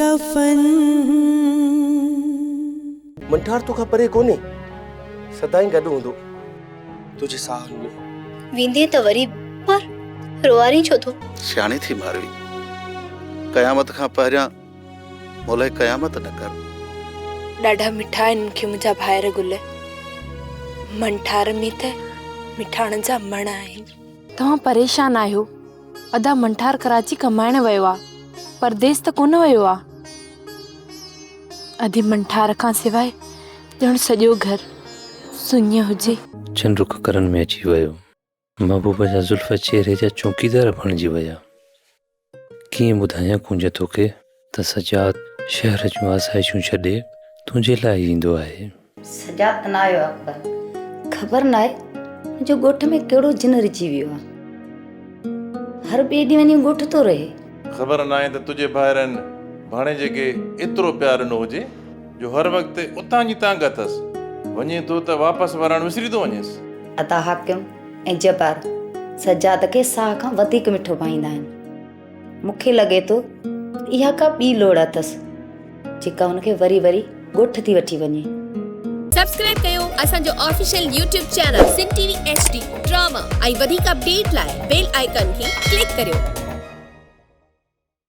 ڪفن. منٺار توکان پري ڪونهي، سدائين گڏ هوندو تنهنجي ساهن ۾. ويندين ته وري پر روئارين ڇو ٿو؟ سياڻي ٿي ماروي، قيامت کان پهريان مولئي قيامت نه ڪر. ڏاڍا مٺا آهن مون کي منهنجا ڀائر گل. منٺار ۾ ته مٺاڻ جا مڻ آهن. توهان پريشان آهيو. ادا منٺار ڪراچي ڪمائڻ ويو آ. پرديس ته ڪونه ويو آ. ادي منٺار کان سواء ڄڻ سڄو گهر سڃ هجي. چنڊ ڪڪرن ۾ اچي ويو. محبوب جا زلف چهري جا چونڪيدار بڻجي ويا. ڪيئن ٻڌايان ڪونج توکي ته سجاد شهر جون آسائشون ڇڏي تنهنجي لاء ايندو آهي. سجاد ته نه آيو اڪبر. خبر ناهي هن جو ڳوٺ ۾ ڪهڙو جن رچي ويو آهي. هر ٻئي ڏينهن وڃي ڳوٺ ٿو رهي. خبر ناهي ته تنهنجي ڀائرن ڀاڻيجي کي ايترو پيار ڏنو هجي جو هر وقت اتان جي تانگهه اٿس. وڃي ٿو ته واپس ورڻ وسري ٿو وڃيس. ادا حاڪم ۽ جبار سجاد کي ساهه کان وڌيڪ مٺو ڀائيندا آهن. مون کي لڳي ٿو ته اها ڪا ٻي لوڙ اٿس جيڪا هن کي وري وري ڳوٺ ٿي وٺي وڃي. سبسڪرائب ڪيو اسان جو official YouTube channel Sindh T V H D drama ۽ وڌيڪ اپڊيٽ لاء بيل آئيڪان کي ڪلڪ ڪريو.